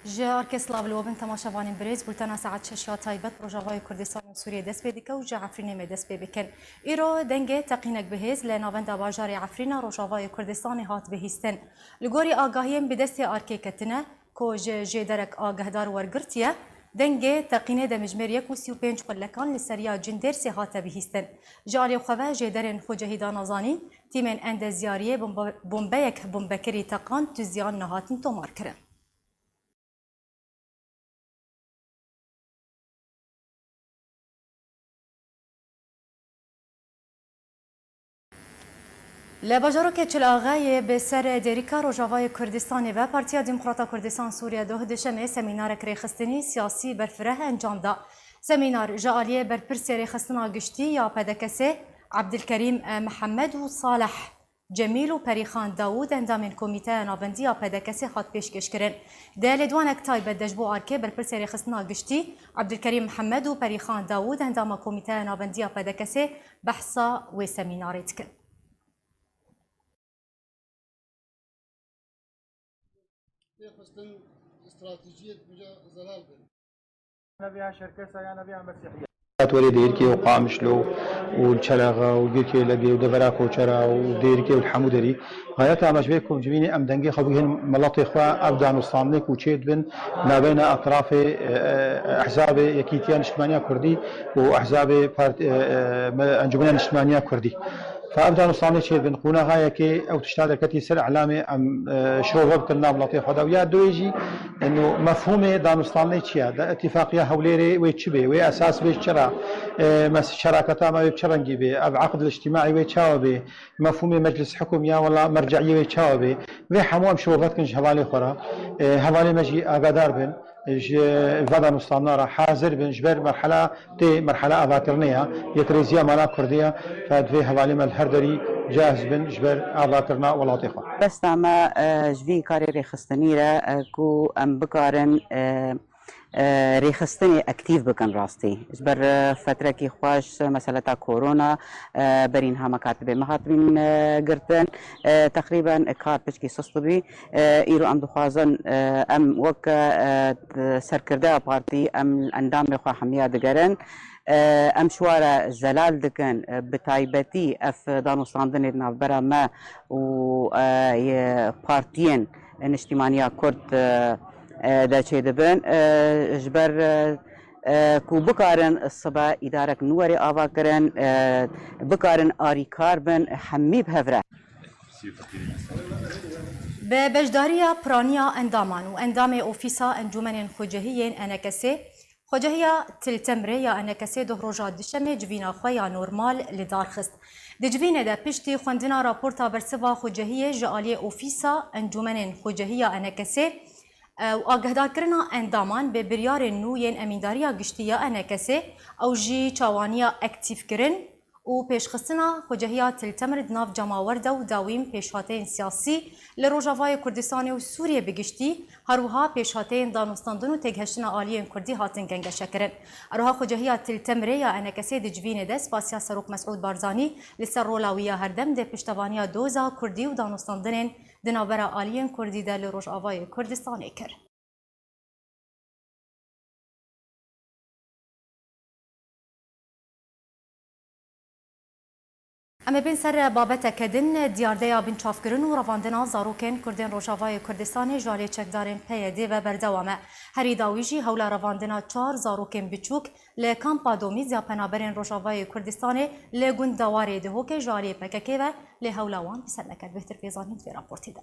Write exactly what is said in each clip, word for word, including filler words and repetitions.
Ji arkê silav li we bin temaşevanên birêz, bultena saet şeş ya taybet Rojavayê Kurdistan û Sûriyê dest pê dike û ji Efrînê me dest pê bikin. Îro dengê teqînek bi hêz li navenda bajarê Efrîna Rojavayê Kurdistanê hat bihîstin. Li gorî agahiyên bi destê arkê ketine, ku ji jêderek agehdar wergirtiye, dengê teqînê demijmêr yek û sî û pênc xulekan li seriya Cindêrsê hate bihîstin. Ji alî xwe ve jêderên xwecehî dana zanîn, tîmên endezyariyê bombe-, bombeyek bombekirî teqand, tu ziyan nehatin tomarkirin. Li bajarokê Çil Axayê bi ser Dêrika Rojavayê Kurdistanê ve Partiya Demokrata Kurdistan Sûriye doh dişemê semînarek rêxistinî siyasî berfireh encam da. Semînar ji aliyê berpirsê rêxistina giştî ya P D K S'ê Ebdilkerîm Mihemed û Saleh Cemîl û Perîxan Dawûd endamên Komîteya Navendî ya P D K S'ê hat pêşkêşkirin. Di lêdwanek taybet de ji bo arkê berpirsê rêxistina giştî Ebdilkerîm Mihemed û Perîxan Dawûd endama Komîteya Navendî ya P D K S'ê behsa wê semînarê dikin. Tê xistin stratejiyê wî re zelal bin. Neviya Şerkesa ya neviya Mesîhiya. Werê Dêrikê û Qamişlo û Çelexa û Girkê Legê û Devera Koçera û Dêrikê û Hemû Derî. Xayeta me ji vê ku civînê em dengê xwe bigihên miletê xwe, ev danûstandinê ku çê dibin navbeyna etrafê, e, e, ehzabê Yekîtiya Niştimaniya Kurdî û ehzabê part-, e, e, me-, Encûmena Niştimaniya Kurdî. Fa ev danûstandinê çê dibin, qonaxa yekê ew tişta derketî ser îlamê em, e, şirove bikin nav miletê xwe de. Û ya duyê jî, eno mefhûmê danûstandinê çi ye? De îtîfaqiya Hewlêrê wê çi bê? Wê esas bê ji çi re? E, mes-, şeraketa me wê bi çi rengî bê? Ev eqd îctimaî wê çawa bê? Mefhûmê meclis hukum ya wela merceiyê wê çawa bê? Vê hemû em şirove dikin ji hevalê xwe re. E, hevalê me jî agadar bin. Ji va danûstandina re hazir bin, ji ber merhela tê merhela avakirinê ya, yekrêziya mala Kurdê ya, fa divê hevalê me li her derî cahz bin ji ber avakirina welatê xwe. Besta me, e, ji vî karê rêxistinî re, e, ku em bikarin, e, e, rêxistinê aktîv bikin rastî. Ji ber, e, fetrekî xweş, meseleta korona, e, berî niha me katibê me hatibîn, e, girtin. E, teqrîben kar piçkî sist bî. E, îro em dixwazin, e, em wek, e, serkirdeya partî em endamê xwe hemiya digerin. E, em şwara zelal dikin, e, bi taybetî ev danûstandinê di navbera me û, e, yê partiyên niştîmaniya Kurd, e, e, de çêdibin. E, ji ber, e, e, ku bikarin sibe îdarek nû were avakirin, e, bikarin arîkar bin, hemî bi hev re. Bi beşdariya piraniya endaman û endamê Ofîsa Encûmenên Xwecihî yên E N K S'ê, Xwecehiya Til Temrê ya E N K S'ê doh roja dişemê civîna xwe ya normal li dar xist. Di civînê de piştî xwendina raporta bersiva xwecihiyê ji aliyê Ofîsa Encûmenên Xwecihî ya E N K S'ê, e, û agahdarkirina endaman bi biryarên nû yên Emîndariya Giştî ya E N K S'ê, ew jî çawaniya aktîfkirin û pêşxistina Xwecehiya Til Temr di nav cemawer de û dawîm pêşhateyên siyasî li Rojavayê Kurdistanê û Sûriyê bi giştî, her wiha pêşhateyên danûstandin û têgihiştina aliyên Kurdî hatin gengeşekirin. Her wiha Xwecehiya Til Temrê ya E N K S'ê di civînê de spasiya Serok Mesûd Barzanî li ser rola wî ya herdem di piştevaniya doza Kurdî û danûstandinên di navbera aliyên Kurdî de li Rojavayê Kurdistanê kir. Em ê bên ser babeteke din, diyardeya binçavkirin û revandina zarokên Kurdên Rojavayê Kurdistanê ji alî çekdarên P Y D ve berdewam e. Herî dawî jî hewla revandina çar zarokên biçûk li kampa Domîz ya penaberên Rojavayê Kurdistanê li gund Dewarê Dihokê ji alî P K K ve lê hewla wan bi ser neket. Bêhtir pê zanîn di vê raportê de.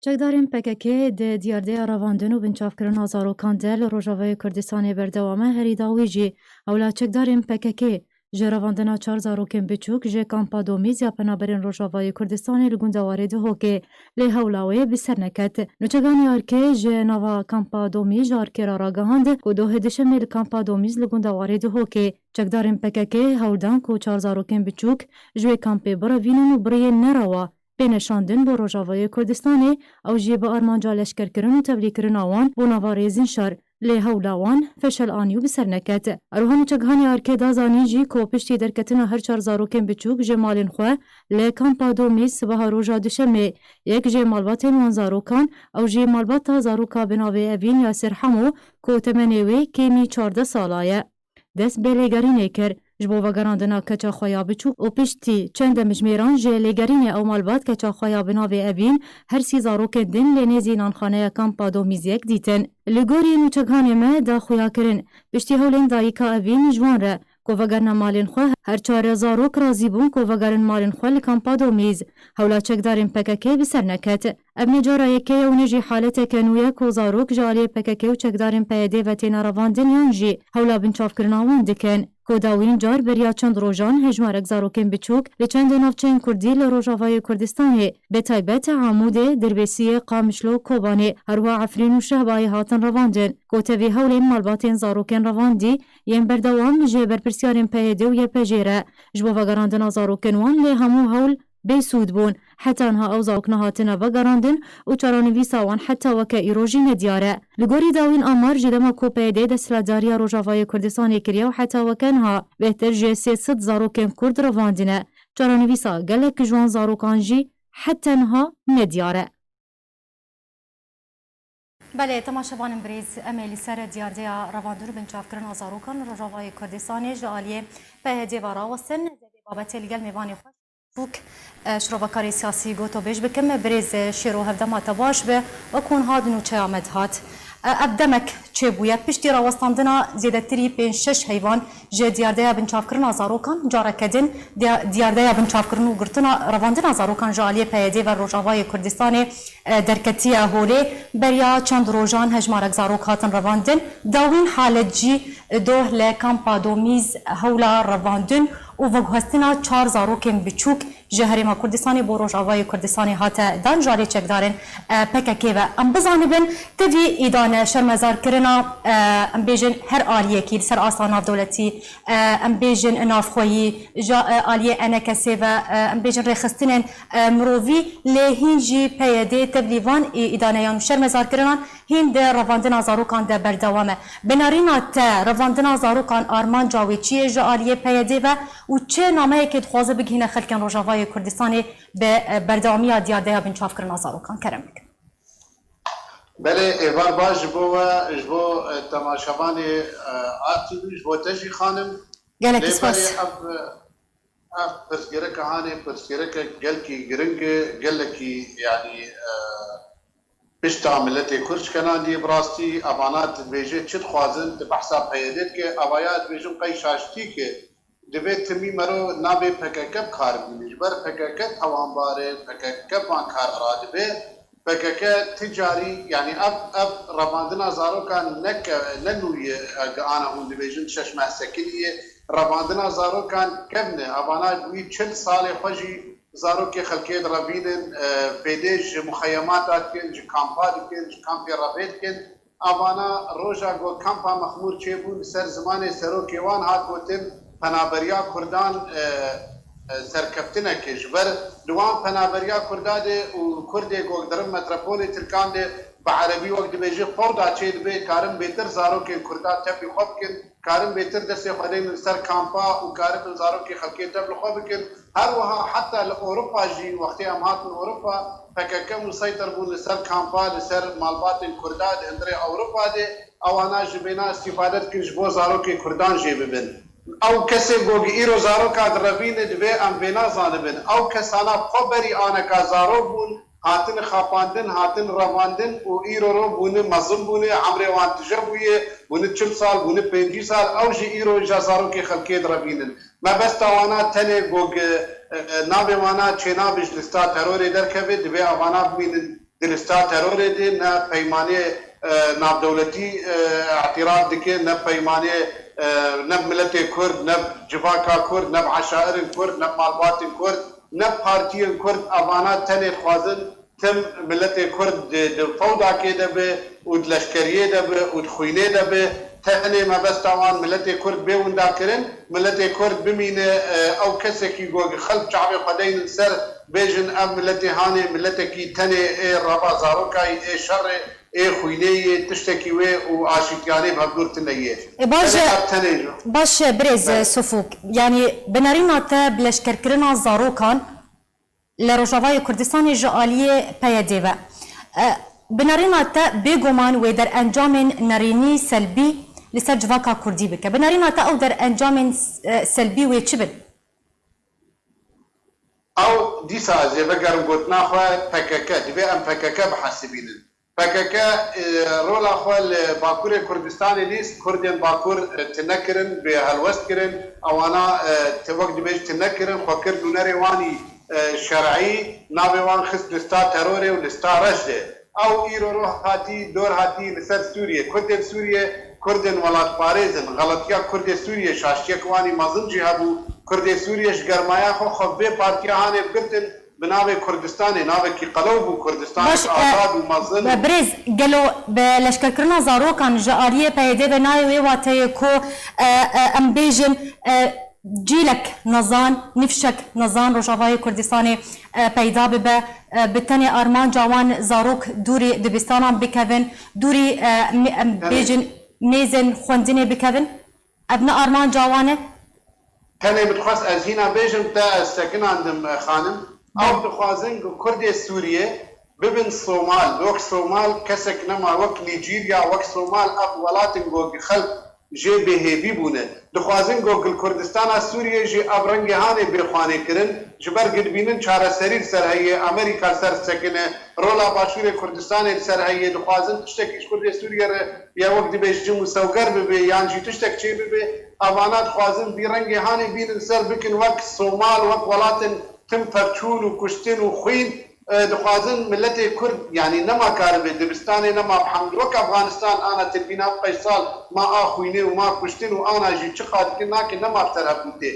Çekdarên P K K di diyardeya revandin û binçavkirina zarokan de li Rojavayê Kurdistanê berdewam e, herî dawî jî hewla çekdarên P K K ji revandina çar zarokên biçûk ji kampa Domîz ya penaberên Rojavayê Kurdistanê li gunda Warê Dihokê lê hewla wê bi ser neket. Nûçeganê arkê ji nava kampa Domîz ji arkê re ragihand ku dohê dişemê li kampa Domîz li gunda Warê Dihokê çekdarên P K K hewl dan ku çar zarokên biçûk ji wê kampê birevînin û bi rêyên nerewa bêne şandin bo Rojavayê Kurdistanê, ew jî bi armanca leşkerkirin û tevlîkirina wan bo nava rêzên şer. lê hewla wan feşel anî û bi ser neket. Eroha nûçeghanê ARK'ê da zanîn jî ku piştî derketina her çar zarokên biçûk ji malên xwe li kampa Domîz sibeha roja Duşemê, yek ji malbatên wan zarokan, ew jî malbata zaroka bi navê Evîn Yasir Hemo ku temenê wê kêmî çardeh sala ye, dest bi lêgerînê kir. Ji bo vegerandina keça xwe ya biçûk û piştî çend demjimêran ji lêgerînê ew malbat keça xwe ya bi navê Evîn her sî zarokên din lê nêzî nanxaneya kampa Domîz yek dîtin. Li gorî nûçeghanê me da xuyakirin, piştî hewlên dayika Evîn ji wan re ku vegerine malên xwe, her çar zarok razî bûn ku vegerin malên xwe li kampa Domîz. Hewla çekdarên P K K bi ser neket. Ev ne cara yekê ye û ne jî haleteke nû ye ku zarok ji aliyê P K K û çekdarên P Y D ve têne revandin yan jî hewla binçavkirina wan dikin, ku dawîn car beriya çend rojan hejmarek zarokên biçûk li çendê navçeyên kurdî li Rojavayê Kurdistanê, bi taybet Amûdê, Dirbêsiyê, Qamişlo, Kobanê, herwiha Efrîn û Şehbayê hatin revandin, ku tevî hewlên malbatên zarokên revandî yên berdewam ji berpirsyarên P Y D û Y P J re ji bo vegerandina zarokên wan, lê hemû hewl bêsûd bûn. Heta niha ew zarok nehatine vegerandin û çarenivîsa wan heta weke îro jî nediyar e. Li gorî dawîn amar, ji dema ku P Y D desthilatdariya Rojavayê Kurdistanê kiriye û heta weke niha bêhtir ji sê sed zarokên Kurd revandine. Çarenivîsa gelek ji wan zarokan jî heta niha nediyar e. Belê, temaşevanên birêz, em ê li ser diyardeya revandin û binçavkirina zarokan li Rojavayê Kurdistanê ji aliyê P Y D ve rawestin. Ez ê vê babetê li gel mêvanê xwe, bûk, e, şirovekarê siyasî gotobêj bikim. Birêz, e, Şêro, hevdema te baş be. Wek hûn hat, nûçeya me dihat. E, ev demek çêbûye. Piştî rawestandina zêdetirî pênc şeş heyvan ji diyardeya binçavkirina zarokan, careke din diya-, diyardeya binçavkirin û girtina revandina zarokan ji aliyê P Y D ve Rojavayê Kurdistanê, e, derketiye holê. Beriya çend rojan hejmarek zarok hatin revandin. Dawîn halet jî, e, doh li kampa Domîz hewla revandin û veguhestina çar zarokên biçûk ji Herêma Kurdistanê bo Rojavayê Kurdistanê hate dan ji aliyê çekdarên, e, P K K ve. Em bizanibin, tevî îdane, şermezarkirina, e, em bêjin her aliyekî li ser asta navdewletî, e, em bêjin navxweyî, ji, e, aliyê E N K S'ê ve, e, em bêjin rêxistinên, e, mirovî, lê hîn jî P Y D tevlî van î-, îdaneyan û şermezarkirinan hîn di revandina zarokan de berdewam e. Bi nerîna te, revandina zarokan armanca wê çi ye ji aliyê P Y D ve û çi nameyekê dixwaze bigihîne xelkên Rojavayê Kurdistanê bi, e, berdewamiya diyardeya binçavkirina zarokan? Kerem bikin. Belê, êvar baş ji bo we, ji bo, e, temaşevanê, e, A T V, ji bo te jî, xanim. Gelekî spas. Lê belê ev, ev pirsgirêka hanê, pirsgirêkek gelkî giring e, gelekî, yanî, e, pişta miletê Kurd şikenandiye bi rastî. Evana dibêje çi dixwazin, di behsa P Y D dike, evaya dibêjim qey şaştî ke divê timî mero navê P K K bi kar bîne. Ji ber P K K tawanbar e, P K K van kar radibe. P K K ti carî, yanî ev, ev revandina zarokan ne ke-, ne nû ye, e, gi ana hûn dibêjin şeş meh sekiniye. Revandina zarokan kevn e. Evana wî çil salê xwe jî zarokê xelkê direvînin, e, fêdê ji muxeyemata dikin, ji kampa dikin, ji kampê revê dikin. Evana roja ku kampa Mexmûr çêbû, li ser zimanê serokê wan hat gotin, penaberiya Kurdan, e, e, serkeftinek e. Ji ber di wan penaberiya Kurda de û Kurdê ku dirin metropolê Tirkan de bi erebî wek dibêje fewda çêdibe, karin bêtir zarokên Kurda tevlî xwe bikin, karin bêtir destê xwe deynin ser kampa û karibin zarokê xelkê tevlî xwe bikin. Her wiha heta li Ewropa jî, wextê em hatin Ewropa, P K K museytir bûn li ser kampa, li ser malbatên Kurda di hundirê Ewropa de, ewana ji vêna îstîfade dikin ji bo zarokê Kurdan jê bibin. Ew kesê ku îro zaroka direvîne divê em vêna zanibin. Ew kesana xwe berî aneka zarok bûn, hatine xapandin, hatin revandin û îro ro bûne mezin bûne, emrê wan tije bûye, bûne çil sal, bûne pêncî sal, ew jî îro ja zarokê xelkê direvînin. Mebesta wana tenê ku, e, e, navê wana çênabe ji lista terorê derkeve, divê evana bimînin di lista terorê de, ne peymanê, e, navdewletî, e, îtiraf dike, ne peymanê, e, ne miletê Kurd, ne civaka Kurd, ne eşairên Kurd, ne malbatên Kurd, ne partiyên Kurd, evana tenê dixwazin tim miletê Kurd di, di fewdakê de be û di leşkeriyê de be û di xwînê de be, tenê mebesta wan miletê Kurd bê windakirin, miletê Kurd bimîne, e, ew kesekî ku xelk çavê xwe deynin ser, bêjin ev miletê hanê, miletekî tenê ê reva zarokayî, ê şerê, ê xwînê yê, tiştekî wê û aşîtiyanê bi hevdûr tune yê. E, baş e, Tenê ev tenê ji. Baş e, birêz Belê. Sufûk. Yanî binêrîna te bi leşkerkirina zarokan li Rojavayê Kurdistanê ji aliyê P Y D ve. E, binêrîna te bêguman wê derencamên nerînî selbî li ser civaka Kurdî bike. Binêrîna te ew derencamên, e, selbî wê çi bin? Ew dîsa ez ê vegerim gotina xwe P K K, divê em P K K bihesibînin. P K K, e, rola xwe li Bakurê Kurdistanê lîst, Kurdên Bakur, e, tune kirin, bê helwest kirin, ewana, e, ti-, wek dibêj tune kirin, xwe kir nûnerê wanî, e, şer'î, navê wan xist lista terorê û lista reş de. Ew îro roh hatî, dor hatî li ser Sûriyê. Kurdên Sûriyê, Kurdên welatparêz in. Xeletiya Kurdê Sûriyê, şaştiyek wanî mezin jî hebû. Kurdê Sûriyê ji germaya xwe, xwe bi vê partiya hanê bigirtin, bi navê Kurdistanê, navekî qelew bû, Kurdistanek Baş, e, azad û mezin û. Birêz, gelo bi leşkerkirina zarokan ji aliyê P Y D ve nayê wê wateyê ku, e, e, em bêjin, e, cîlek nezan, nifşek nezan Rojavayê Kurdistanê, e, peyda bibe, e, bi tenê armanca wan zarok dûrî dibistanan bikevin, dûrî, e, mê-, em Tenê. bêjin mêzên xwendinê bikevin? Ev ne armanca wan e? Tenê min dixwest ez hîna bêjim te ez sekinandim, e, xanim. Ew Belê. dixwazin ku Kurdê Sûriyê bibin Somal. Wek Somal kesek nema, wek Nîcîrya, wek Somal ev welat in ku xelk jê bêhêvî bûne. Dixwazin ku li Kurdistana Sûriyê jî ev rengê hanê bê xwanê kirin, ji ber ku dibînin çareserî li ser heye, Amerîka li ser sekine, rola Başûrê Kurdistanê li ser heye, dixwazin tiştekî ji Kurdê Sûriyê re ya wek dibêjin musewger bibe yan jî tiştek çê bibe, evana dixwazin vî rengê hanê bînin ser bikin wek Somal, wek welatên tim pevçûn û kuştin û xwîn, e, dixwazin miletê Kurd, yanî nema karibe, dibistanê nema bi hemd, wek Afganistan ana tilvîna ev qeysal, ma a xwînê û ma kuştin û ana jî çiqa dikin nakin nema bi ser hev bûtê.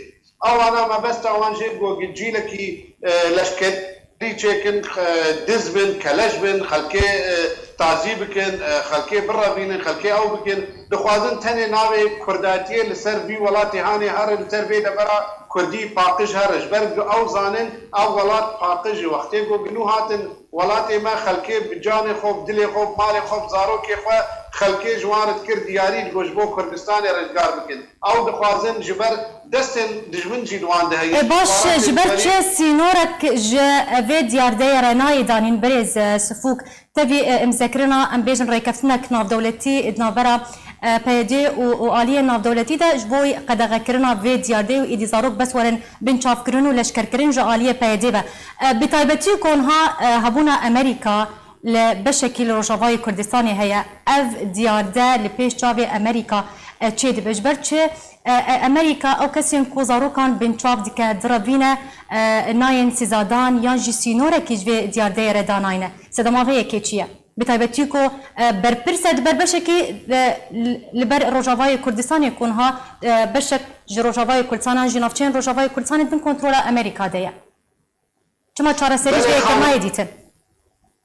Ewana mebesta wan jê go cîlekî, e, leşkerî çêkin, e, diz bin, keleş bin, xelkê, e, tazî bikin, e, xelkê birevînin, xelkê ew bikin. Dixwazin tenê navê Kurdatiyê li ser vî welatê hanê herin, li ser vê devera Kurdî paqij here. Ji ber ku ew zanin ev welat paqij e. Wextê ku nû hatin welatê me, xelkê bi canê xwe, bi dilê xwe, bi malê xwe, bi zarokê xwe, xelkê ji wan re dikir diyarî, digot ji bo Kurdistanê rijgar bikin. Ew dixwazin ji ber destên dijmin jî li wan de heye. E, baş, ji ber çi sînorek ji vê diyardeyê re nayê danîn, birêz, e, Sifûk? Tevî, e, îmzekirina, em bêjin, rêkeftinek navdewletî di navbera, e, P Y D û, û aliyên navdewletî de ji bo qedexekirina vê diyardeyê û êdî zarok bes werin binçavkirin û leşkerkirin ji aliyê P Y D ve. E, bi taybetî ku niha, e, hebûna Amerîka li beşekî li Rojavayê Kurdistanê heye. Ev diyarde li pêş çavê Amerîka, e, çêdibe. Ji ber çi, e, e, Amerîka ew kesên ku zarokan binçav dike, direvîne, e, nayên sîzadan yan jî sînorekî ji vê diyardeyê re danayne? Sedema vê yekê çi ye? Bi taybetî ku, e, berpirs e, di ber beşekî, e, li, li ber Rojavayê Kurdistanê ku niha, e, beşek ji Rojavayê Kurdistanan jî navçeyên Rojavayê Kurdistanê bin kontrola Amerîka de ye. Çima çareserî ji vê yekê nayê dîtin?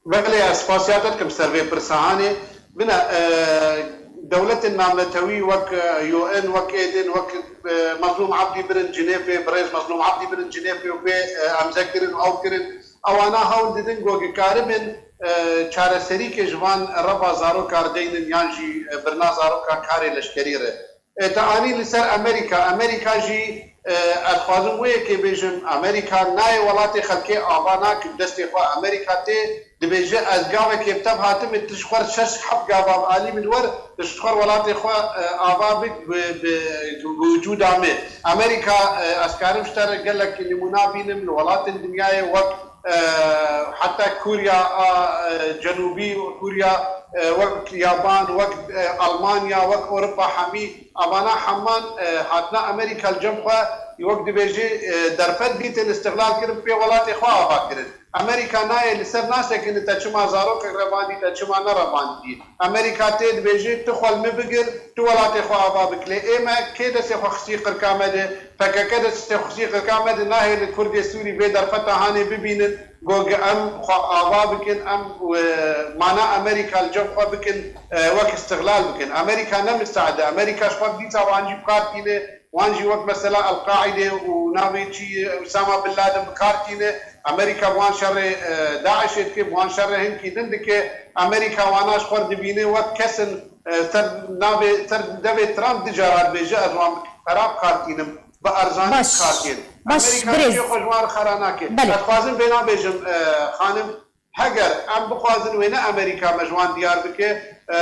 Belê, ez spasiya te dikim ser vê pirsa hanê. Bine, e, dewletên navnetewî wek, e, U N, wek êdin, wek, e, Mezlûm Ebdî birin Cinêfê, birêz Mezlûm Ebdî birin Cinêfê û pê, e, emze kirin û ew kirin. Ewana hewl didin ku dikaribin, e, çareserîkê ji van reva zaroka re deynin yan jî, e, birina zaroka karê leşkerî re. E, te anî li ser Amerîka. Amerîka jî, e, ez dixwazim wê yekê bêjim, Amerîka nayê welatê xelkê ava nake bi destê xwe. Amerîka tê dibêje, ez gavekê bi tev hatime, tu ji xwe şeş heb gava bi alî min wer, tu ji xwe welatê xwe, e, ava bik bi, bi, bi wicûda me. Amerîka, e, ez karim ji te re gelek nimûna bînim li welatên dinyayê wek e, heta Kûrya a, e, Cenûbî, Kûrya, e, wek Yaban, wek, e, Almanya, wek Ewropa hemî, evana heman, e, hatina Amerîka li cem xwe, wek dibêjî, e, derfet dîtin, îstixlal kirin, pê welatê xwe ava kirin. Amerîka nayê li ser nasekine te çima zarokek revandî, te çima nerevandî. Amerîka tê dibêje, tu xwe li min bigir, tu welatê xwe ava bik. Lê ê me kê destê xwe xistî qirka me de? P K K destê xwe xistî qirka me de, nahêle Kurdê Sûrî vê derfeta hanê bibînin, go gi em xwe ava bikin, em, e, mana Amerîka li cem xwe bikin, e, wek îstixlal bikin. Amerîka ne misteed e. Amerîka ji xwe dîsa wan jî bi kar tîne, wan jî wek mesela El-Qaîde û navê çi, Usama Bin Laden bi kar tîne. Amerîka bi wan şerê, e, DAIŞê dike, bi wan şerê hinkî din dike. Amerîka wana ji xwe dibîne wek kesin, e, ser navê, ser devê Trump dicara dibêje, ez wan bi xera bi kar tînim, bi erzanî Baş. bi kar tînim. Baş, Amerîka birêz. Çê xwe ji wan re xera nake. Belê. Ez xwazim vê nabêjim, e, xanim, heger em bixwazin wê ne Amerîka me ji wan diyar bike. E,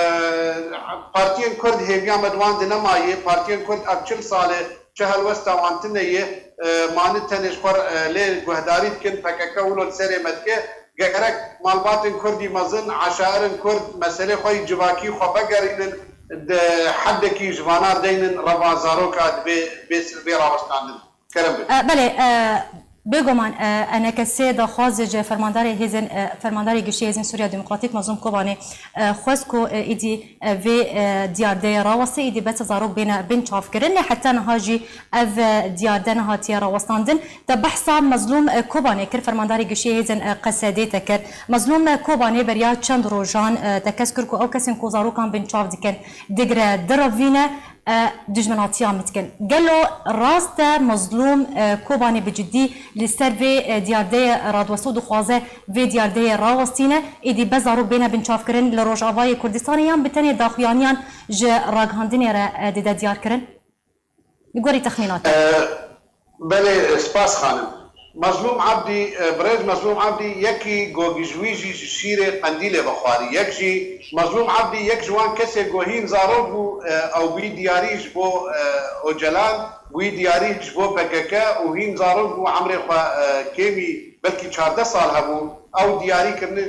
partiyên Kurd hêviya me di wan de nemaye. Partiyên Kurd ev çil sal e çi helwesta wan tune ye, e, mani tenê ji xwe, e, lê guhdarî dikin, P K K wilo li serê me dike. Gerek malbatên Kurdî mezin, eşairên Kurd meselê xwe yî civakî xwe vegerînin, di heddekî ji vana deynin reva zaroka dibê bê, bê rawestandin. Kerem be. E, belê, e, bêguman, e, E N K S daxwaz ji fermandarê hêzên, e, fermandarê giştî Hêzên Sûriya Demokratîk Mazlûm Kobanê, e, xwest ku, e, êdî, e, vê, e, diyardeyê rawestê, êdî bes zarok bêne binçavkirin, lê heta niha jî ev, e, diyarde nehatiye rawestandin. Te behsa Mazlûm, e, Kobanê kir, fermandarê giştî hêzên, e, Q S D'ê te kir. Mazlûm, e, Kobanê beriya çend rojan, e, tekez kir ku ew kesên ku zarokan binçav dikin, digre direvîne, e, dijminatiya min dikin. Gelo rast e Mazlûm, e, Kobanê bi cidî li ser vê, e, diyardeyê radwest û dixwaze vê diyardeyê rawestîne, êdî bes zarok bêne binçavkirin li Rojavayê Kurdistanê yan bi tenê daxuyaniyan ji ragihandinê re, e, dide diyarkirin? Li gorî texmînatê. E, Belê, spas xanim. Mezlûm Ebdî, e, birêz Mezlûm Ebdî yekî go ji wî jî ji şîrê qendîlê vexwarî. Yek jî Mezlûm Ebdî yek ji wan kesê go hîn zarok bû, e, ew bî diyarî ji bo, e, Ocalan, bûyî diyarî ji bo P K K û hîn zarok bû, emrê xwe, e, kêmî belkî çardeh sal hebû, ew diyarî kirine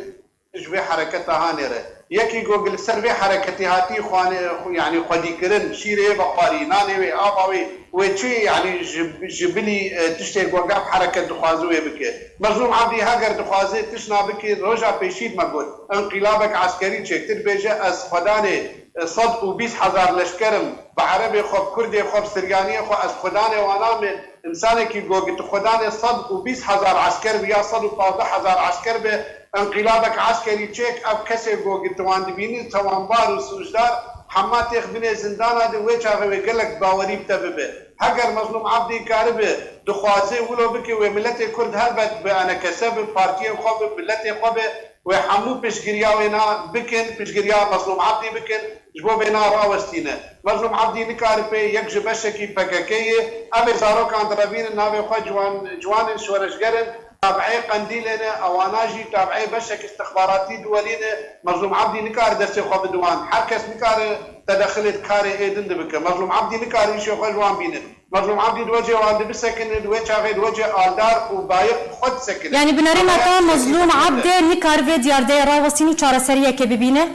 ji vê hereketa hanê re. Yekî go li ser vê hereketê hatî xwane-, xwe-, yanî xwedîkirin, şîrê vexwarî, nanê wê, ava wê, wê çi, yanî ji, ji bilî, e, tiştê go ev hereket dixwaze wê bike. Mezlûm Ebdî heger dixwaze tişna bike, roja pêşî me got, înqîlabek eskerî çêktir bêje, ez xwedanê, e, sed û bîst hezar leşker im, bi erebê xwe, bi kurdê xwe, bi siryaniyê xwe, ez xwedanê wana me, Însanekî go tu xwedanê sed û bîst hezar esker bi ya sed û pazdeh hezar esker bi, înqîlabek eskerî çêk, ev kesê go tu wan dibînî, tawanbar û sûcdar, hema têx binê zindana de, wê çaxê wê gelek bawerî bi te bibe. Heger Mezlûm Ebdî karibe, dixwaze wilo bike, wê miletê Kurd helbet bi enekese bi, partiyên xwe bi, miletê xwe bi, Wê hemû piştgiriya wêna bikin, piştgiriya Mezlûm Ebdî bikin, ji bo vêna rawestîne. Mezlûm Ebdî nikaribe yek ji beşekî P K K yê, ev ê zarokan direvînin navê xwe ciwan, ciwanên şoreşger in, tabi'ê Qendîlê ne, ewana jî tabi'ê beşek istixbaratî duwelî ne, Mezlûm Ebdî nikare destê xwe bide wan. Her kes nikare tedexilê di karê ê din de bike. Mezlûm Ebdî nikare îşê xwe ji wan bîne. Mezlûm Ebdî di wecê wan de bisekine, di wê çaxê di wecê aldar û bayiq bi xwe disekine. Yanî bi nerîna te Mezlûm Ebdê nikaribe diyardeyê rawestîn û çareseriyekê bibîne?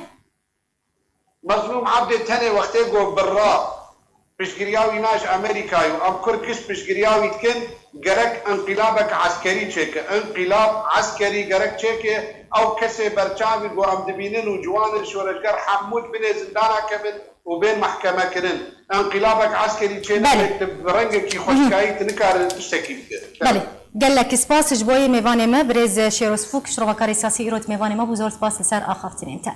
Mezlûm Ebdê tenê wextê go birra piştgiriya wî na ji Amerîkayê û em Kurd giş piştgiriya wî dikin, gerek înqîlabek eskerî çêke. Înqîlab eskerî gerek çêke, ew kesê berçavî go em dibînin û ciwanên şoreşger hemû di binê zindana kevin, û bên mehkeme kirin. Enqîlabek eskerî çênabê, Belê. Tu bi rengekî xweşikayî tu nikarin tiştekî bikir. Belê. Gelek spas ji bo yê mêvanê me, birêz Şêroz Fûk, şirovakarê siyasî îro di mêvanê me bû. Zor spas li ser axaftinên te.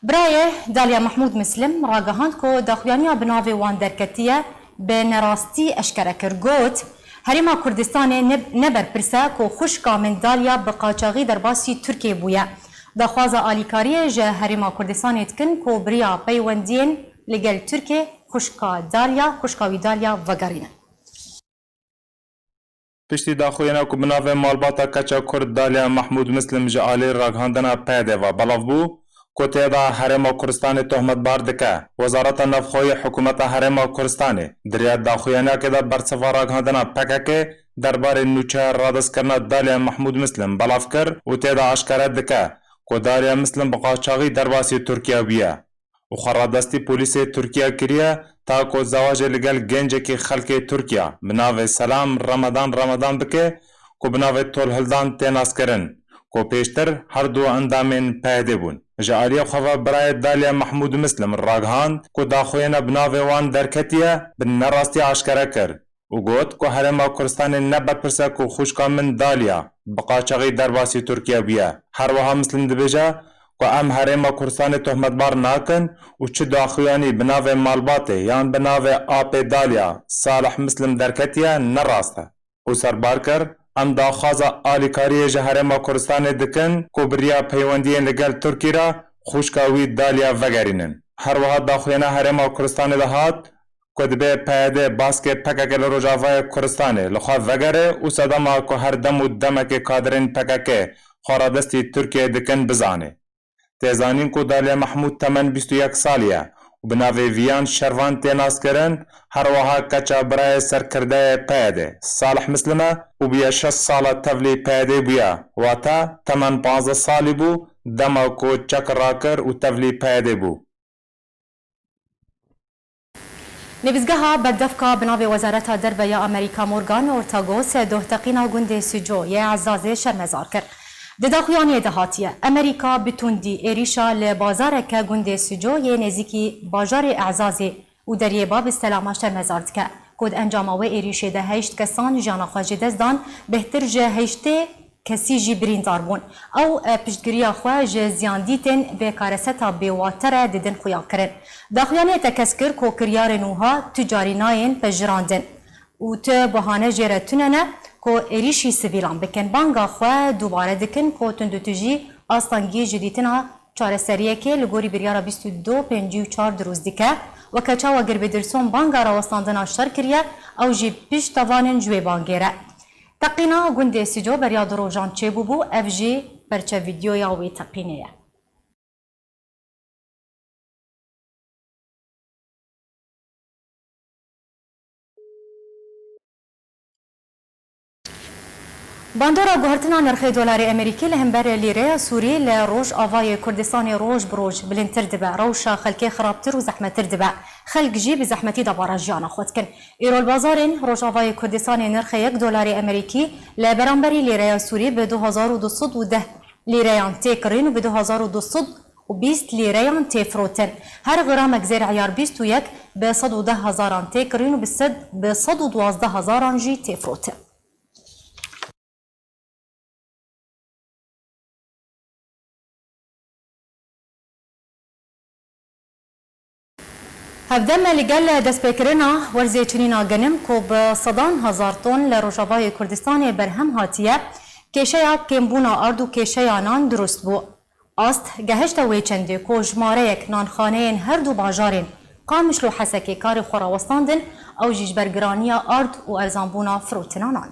Birayê Dalya Mehmûd Mislim ragihand ku daxuyaniya bi navê wan derketiye bi nerastî eşkere kir. Got, Herêma Kurdistanê ne, ne berpirs e ku xwişka min Dalya bi qaçaxî derbasî Tirkiyê bûye. Daxwaza alîkariyê ji Herêma Kurdistanê dikin ku bi riya peywendiyên li gel Tirkiyê xwişka Dalya, xwişka wî Dalya vegerînin. Piştî daxuyana ku bi navê malbata keça Kurd Dalya Mehmûd Mislim ji alî ragihandina P D ve belav bû, ku tê de Herêma Kurdistanê tohmetbar dike, Wezareta Navxwe yê Hikûmeta Herêma Kurdistanê di riya daxuyaniyekê de bersiva ragihandina P K K derbarê nûçeya radestkirina Dalya Mehmûd Mislim belav kir û tê de aşkere dike, ku Dalya Mislim bi qaçaxî derbasî Tirkiye bûye û xwe radestî polîsê Tirkiye kiriye ta ku zewacê li gel gencekî xelkê Tirkiye bi navê Selam Ramadan Ramadan bike ku bi navê Tolhildan tê naskirin ku pêştir her du endamên P Y D bûn. Ji aliyê xwe ve birayê Dalya Mehmûd Mislim ragihand ku daxuyana bi navê wan derketiye bi nerastî aşkere kir. û got ku Herêma Kurdistanê ne berpirs e ku xwişka min Dalya bi qaçaxî derbasî Tirkiye bûye. Her wiha Mislim dibêje ku em Herêma Kurdistanê tohmetbar nakin û çi daxuyanî bi navê malbatê yan bi navê apê Dalya Salih Mislim derketiye ne rast e û serbar kir Em daxwaza alîkariyê ji Herêma Kurdistanê dikin ku bi riya peywendiyên li gel Tirkî re xwişka wî Dalya vegerînin. Her wiha daxuyana Herêma Kurdistanê de hat ku dibe P Y D baskê P K K li Rojavayê Kurdistanê li xwe vegere û sedema ku her dem û demekê kadirên P K K xwe radestî Tirkiyeyê dikin bizane. Tê zanîn ku Dalya Mehmûd temen bîst û yek salî ye û bi navê Viyan Şervan tê naskirin, her wiha keça birayê serkirdeyê P Y D'ê Salih Mislim e û bûye şeş sala tevlî P Y D'ê bûye, wate temen panzdeh salî bû dema ku çek rakir û tevlî P Y D'ê bû. Nivîsgeha berdevka bi navê Wezareta Derve ya Amerîka Morgan Ortagus doh teqîna gundê Sico yê Ezazê şermezar kir. Di daxuyaniyê de hatiye, Amerîka bi tundî êrîşa li bazareke gundê Sico yê nêzîkî bajarê Ezazê û Deriyê Bab Selama şermezar dike, ku di encama wê êrîşê de heşt kesan jiyana xwe ji dest dan, bêhtir ji heştê kesî jî birîndar bûn. Ew, e, piştgiriya xwe ji ziyandîtên bê kareseta bêwate re didin xuya kirin. Daxuyaniyê tekez kir ku kiryarên wiha tu carî nayên pejirandin û tu bahane jê re tune ne ku êrîşî sivîlan bikin. Banga xwe dubare dikin ku tundûtijî astengî ji dîtina çareseriyekê li gorî biryara bîst û du pêncî û çar dirûst dike. Weke çawa Girbîdirson banga rawestandina şer kiriye, ew jî piştevanên ji wê bangê re. Teqîna gundê Sico beriya du rojan çêbûbû, ev jî perçe vîdyoya wê teqînê ye. Bandora guhertina nirxê dolarê Amerîkî li hember lîreya Sûrî li Rojavayê Kurdistanê roj bi roj bilindtir dibe, rewşa xelkê xirabtir û zehmettir dibe. Xelk jî bi zehmetî debara jiyana xwe dikin. Îro li bazarên Rojavayê Kurdistanê nirxê yek dolarê Amerîkî li beramberî lîreya Sûrî bi du hezar û du sed û deh lîreyan tê kirîn û bi du hezar û du sed û bîst lîreyan tê firotin. Her gramek zêr eyar bîst û yek bi sed û deh hezaran tê kirîn û bi sed, bi sed û duwazdeh hezaran jî tê firotin. Hevdem li gel destpêkirina werzê çinîna genim ku bi sedan hezar ton li Rojavayê Kurdistanê berhem hatiye, kêşeya kêmbûna ard û kêşeya nan dirust bû. Ast gehişte wê çendê ku jimareyek nanxaneyên her du bajarên Qamişlo Hesekê karê xwe rawestandin, ew jî ji ber giraniya ard û erzanbûna firotina nan.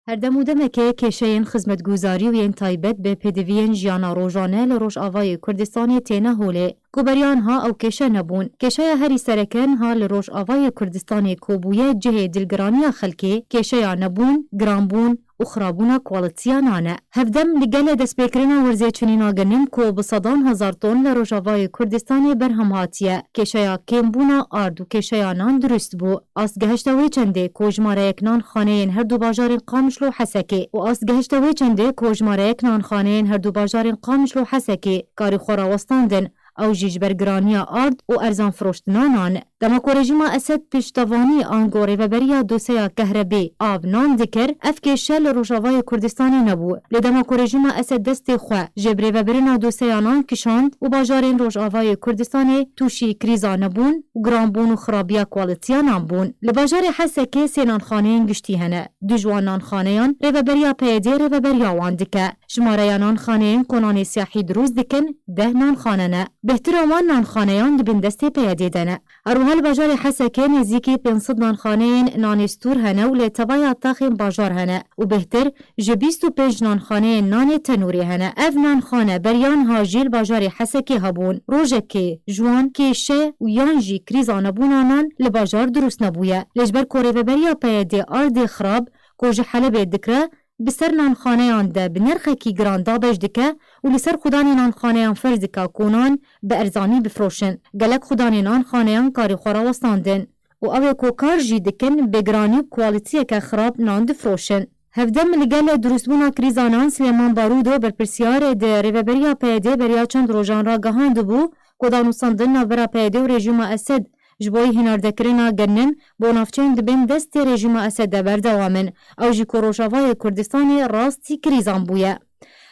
Her dem û demekê kêşeyên xizmetguzarî û yên taybet bi pêdiviyên jiyana rojane li Rojavayê Kurdistanê têne holê. Ku beriya niha ew kêşe nebûn. Kêşeya herî sereke niha li Rojavayê Kurdistanê ku bûye cihê dilgiraniya xelkê, kêşeya nebûn, giranbûn û xirabûna kwalitiya nan e. Hevdem li gele destpêkirina werzê çinîna genim ku bi sedan hezar ton li Rojavayê Kurdistanê berhem hatiye, kêşeya kêmbûna ard û kêşeya nan dirust bû. Ast gehişte wê çendê ku jimareyek nanxaneyên her du bajarên Qamişlo Hesekê û ast gehişte wê çendê ku jimareyek nanxaneyên her du bajarên Qamişlo Hesekê karê xwe rawestandin, ew jî ji ber giraniya ard û erzan firoştina nan. Dema ku rejîma Esed piştevanî ango rêveberiya doseya kehrebê, av, nan dikir, ev kêşe li Rojavayê Kurdistanê nebû. Lê dema ku rejîma Esed destê xwe ji bi rêvebirina doseya nan kişand û bajarên Rojavayê Kurdistanê tûşî krîza nebûn, û giranbûn û xirabiya kwalitiya nan bûn. Li bajarê Hesekê sê nanxaneyên giştî hene. Du ji wan nanxaneyan rêveberiya P Y D rêveberiya wan dike. Jimareya nanxaneyên ku nanê siyahî dirûst dikin, deh nanxane ne. Bêhtira wan nanxaneyan di bin destê P Y D de ne. Her wiha li bajarê Hesekê nêzîkî pênc sed nanxaneyên nanê stûr hene û li tevaya taxên bajar hene û bêhtir ji bîst û pênc nanxaneyên nanê tenûrê hene. Ev nanxane beriya niha jî li bajarê Hesekê hebûn. Rojekê ji wan kêşe û yan jî krîza nebûna nan li bajar dirûst nebûye. Lê ji ber ku rêveberiya P Y D ardê xirab ku ji Helebê dikire, bi ser nanxaneyan de bi nirxekî giran dabeş dike û li ser xudanê nanxaneyan ferz dike ku nan bi erzanî bifroşin. Gelek xudanê nanxaneyan karê xwe rawestandin. û ew ê ku kar jî dikin, bi giranî û kwalitiyeke xirab nan difroşin. Hevdem li gel dirûstbûna krîza nan Silêman Barûdo, berpirsiyar di rêveberiya P Y D beriya çend rojan ragihandibû ku danûstandin navbera P Y D û rejîma Esed ji bo hînardekirina genim bo navçeyên di bin destê rejîma Esed de berdewam in. Ew jî ku Rojavayê Kurdistanê rastî krîzan bûye.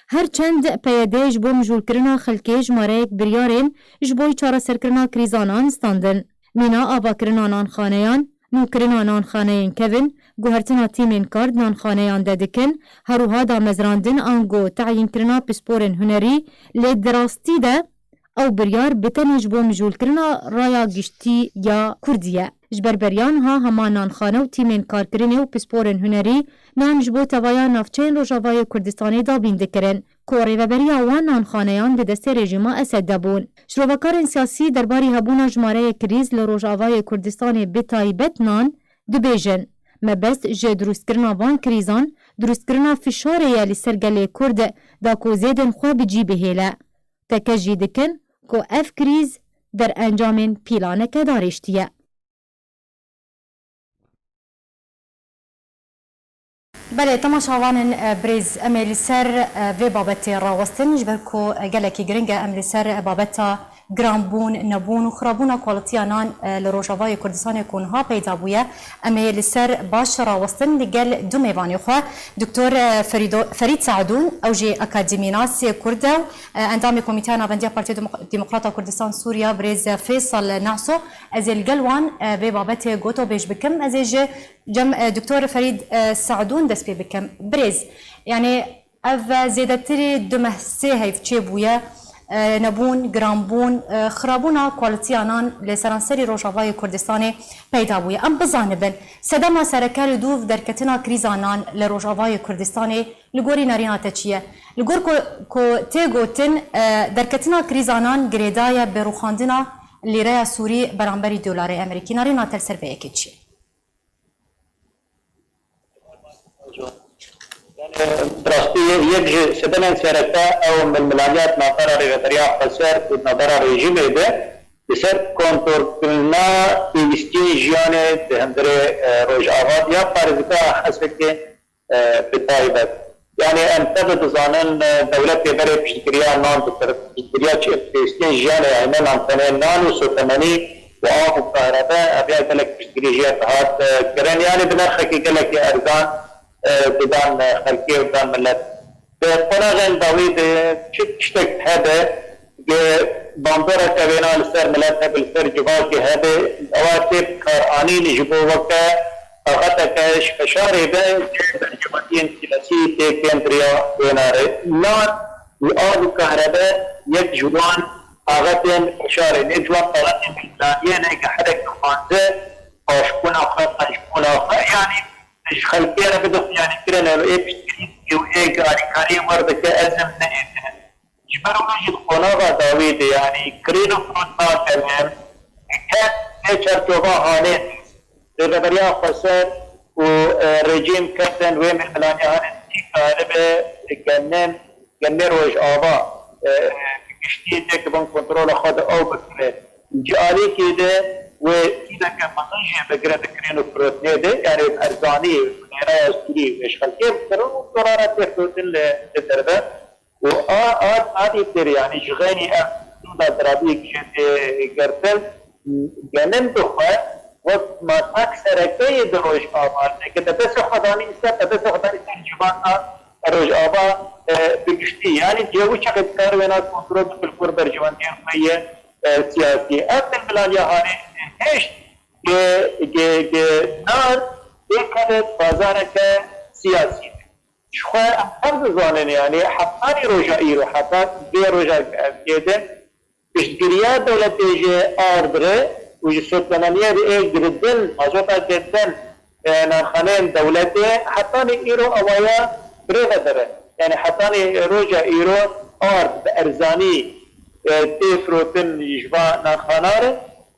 Her çend P Y D ji bo mijûlkirina xelkê jimareyek biryarên ji bo çareserkirina krîza nan standin. Mîna avakirina nanxaneyan, nûkirina nanxaneyên kevin, Guhertina tîmên kar di nanxaneyan de dikin, herwiha damezrandin ango teyînkirina pisporên hunerî, lê di rastî de ew biryar bi tenê ji bo mijûlkirina raya giştî ya Kurdî ye. Ji ber beriya niha hema nanxane û tîmên karkirinê û pisporên hunerî nan ji bo tevaya navçeyên Rojavayê Kurdistanê dabîn dikirin, ku rêveberiya wan nanxaneyan di destê rejîma Esed de bûn. Şirovekarên siyasî derbarî hebûna jimareyê krîz li Rojavayê Kurdistanê bi taybet nan dibêjin, mebest ji dirustkirina van krîzan, dirustkirina fişarê ye li ser gelê Kurd, da ku zêdên xwe bi cî bihêle. Teke jî dikin ku ev krîz derencamên pîlaneke darêştî ye. Belê, temaşevanên, e, birêz, em ê li ser, e, vê babetê rawestin, ji ber ku, e, gelekî giring e, em li ser, e, babeta giranbûn, nebûn û xirabûna kualitiya nan, e, li Rojavayê Kurdistanê ku niha peyda bûye, em ê li ser baş rawestin li gel du mêvanê xwe, Doktor, e, Ferîdo-, Ferîd Saedûn, ew jî akademînasê Kurd e û, e, endamê Komîteya Navendiya Partiya Demok-, Demokrata Kurdistan Sûriya, birêz Feysal Naso, ez ê li gel wan, e, vê babetê gotobêj bikim. Ez ê ji cem, e, Doktor Ferîd, e, Saedûn dest pê bikim. Birêz, yanî ev, e, zêdetirî du meh sê heyv çêbûye, e, nebûn, giranbûn, e, xirabûna kualitiya nan li seranserî Rojavayê Kurdistanê peyda bûye. Em bizanibin, sedema sereke li dûv derketina krîza nan li Rojavayê Kurdistanê li gorî nerîna te çi ye? Li gor ku, ku tê gotin, e, derketina krîza nan girêdaye bi rûxandina lîreya Sûrî beramberî dolarê Amerîkî. Nerîna te li ser vê yekê çi ye? Yani, bi rastî yek ji sedemên sereke ew milmilaniya di navbera rêveberiya Xweser û di navbera rejîmê de li ser kontrolkirina pêwîstiyên jiyanê di hundirê, e, Rojava de ya parêzgeha Hesekê, e, bi taybet. Yani em tev dizanin, e, dewletê berê piştgiriya nan dikir, piştgiriya çi pêwîstiyên jiyanê, heyne nan tenê nan û sotemenî û av û kahrebe, ev ya gelek piştgirî jê dihat, e, kirin. Yani bi nirxekî gelekî erzan, e, didan, e, xelkê û didan millet. Di qonaxên dawî de çi tiştek hebe, ge bandoreke wêna li ser milet hebe, li ser civakê hebe, ewa tê bikaranîn ji bo weke taxeteke ji feşarê be, cihê berjewendiyên siyasî tê kêm biriya wêna re. Nan û av û kahrebe yek ji wan taxetên feşarê, yek ji wan taxetên milmilaniyê ne, ge herek dixwaze paşbûna xwe, qencbûna xwe, yanî ji xelkê re bide xuyanîkirin, ê piştgirî dike û ê alîkariyê wer dike, ez ê min neêtine. Ji ber wilo jî di qonaxa dawî de, yanî kirîn û firot nake ne, kes vê çarçova hanê rêveberiya xweser û, e, rejîm kesên wê milmilaniya hanê dikaribe genim Gelê Rojava, e, bi giştî têkevin kontrola xwe de ew bikire. Ji alîkî de wê tîdeke mezin jê bigire di kirîn û firotinê de, yanî bi erzanî, bi nêreya Sûrî wê ji xelkê bikirin û dolara tê firotin li, li derve. Û a, a, a dîtir, yanî ji xeynî ev sûda dirabî jê tê girtin, genim bi xwe wek matak sereke yê di Rojava de, ke te destê xwe danî ser, te destê xwe danî ser civaka Rojava, e, bi giştî. Yanî cihê wî çaxê dikare wêna kontrol bike li gor berjewendiyên xwe yê, e, siyasî. Ev milmilaniya hanê hêşt ge, ge, ge nan têkeve bazareke siyasî. Ji xwe em hev dizanin, yanî hetanî roja îro, heta vê roja ke em tê de, piştgiriya dewletê ji ard re û ji sotemeniyê re ê girtin, mazota girtin, e, nanxaneyên dewletê, hetanî îro awaya birêve dere. Yanî hetanî roja îro ard bi erzanî, e, tê firotin ji van nanxana re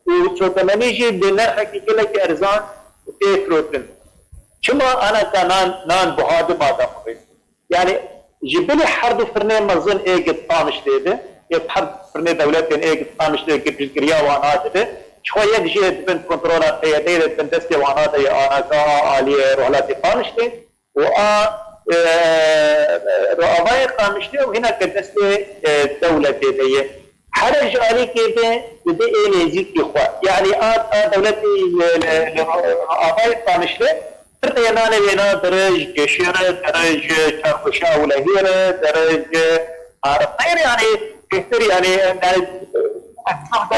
û sotemenî jî bi nirxekî gelekî erzan tê firotin. Çima anaka nan, nan buha di mada xwe? Yanî ji bilî her du firnê mezin ê git Qamişlê de, ê her du firnê dewletên ê git Qamişlê ki piştgiriya wana dibe, ji xwe yek jê di bin kontrola P Y D'yê de, di bin destê wana de ye, anaka a aliyê rojhilatê Qamişlê û a, e, Rojavayê Qamişlê û hineke destê, e, dewletê de ye. Here ji alîkê de dide ê nêzîkî xwe. Yanî a, a dewletê li, li, li Rojavayê Qamişlê Rênanê wêna dere ji geşê re, dere ji çarxweşa ewlehiyê re, dere ji arifeyê re, yanî bêhtir, yanî, yanî,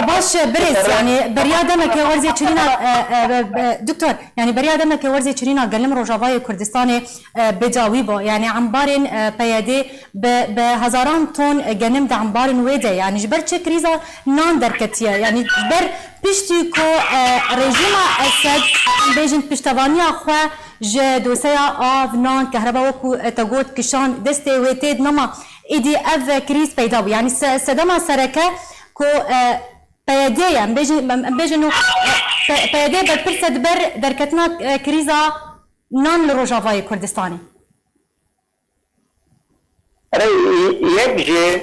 Baş e, birêz, yani beriya demeke werzê çirîna, e, e, e, doktor, yani beriya demeke werzê çirîna genim Rojavayê Kurdistanê, e, bi dawî bû. Yani embarên, e, P Y D bi, bi hezaran ton, e, genim di embarên wê de. Yani ji ber çi krîza nan derketiye? Yani ji ber piştî ku, e, rejîma Esed, em bêjin piştevaniya xwe ji doseya av, nan, kehreba wekû, e, te got kişand destê wê tê nema, êdî ev krîz peyda bû. Yani se-, sedema sereke ku, e, P Y D ye, em bêjin, em, em bêjin û, e, P-, P Y D berpirs e di ber derketina, e, krîza nan li Rojavayê Kurdistanê. Erê, yek jî,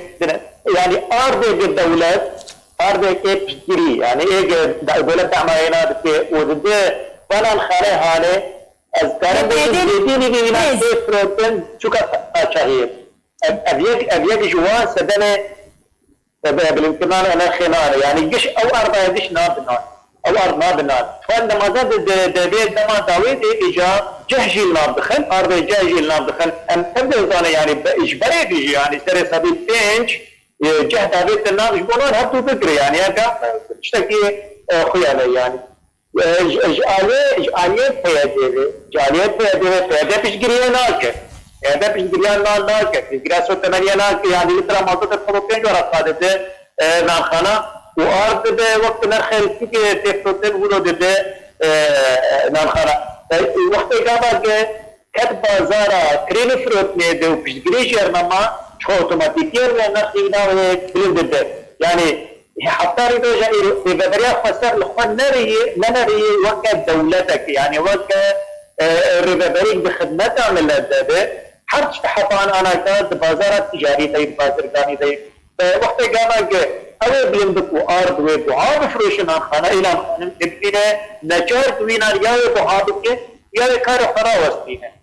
yani ardê dewlet, ardê piştgirî, yani ê de-, dewlet damayê nadike û dide vanan xane hane, ez karim bêjim, zêdînî vî înan tê firotin, çuka qaçaxiyê. Ev, ev yek, ev yek ji wan sedemê, e, bi-, bilinkirina nirxê nan e. Yani giş ew erdaya giş nabinan. Ew erd nabinan. Xwe demaze de, de, de vê dema dawê de îca ceh jî li nav dixin, ardê ceh jî li nav dixin. Em, em de zane yani be-, ji berê de jî yani serê sedî pênc, e, ceh davêtin nav ji bo nan hevdû bigire yani. Ya ka, e, tiştekî, e, xuya ne yani. E, ji, ji aliyê, ji aliyê P Y D ve, ji aliyê P Y D ve, P Y D piştgiriyê nake. P Y D piştgiriya na-, nake. Piştgiriya sotemeniye nake. Yani litra mazot e pênc û pênc wara qadete, e, nanxana. Û ard dibe wextê nerxê li Tirkiyê tê firotin wilo dibe, e, nanxana. E, wextê gava ke ket bazara krînê firotinê de û piştgirî jêr nema, ji xwe otomatîkî re nerxê înan wê bilind dibe. Yani, Heta rê roja îro rêveberiya xweser li xwe nerêyê, nenerêyê weke dewletekê, yani weke, e, rêveberîk di xidmeta milet de be, her tişt heta an anaka di bazara ticarî de, di bazirganî de. E, wextê gava ge ew ê bilind bik û ard wê buha bifroşin an xana, înan xanim ê bibîne, neçar di wî nar ya wê buha bike, ya wê karê xwe rawestîne.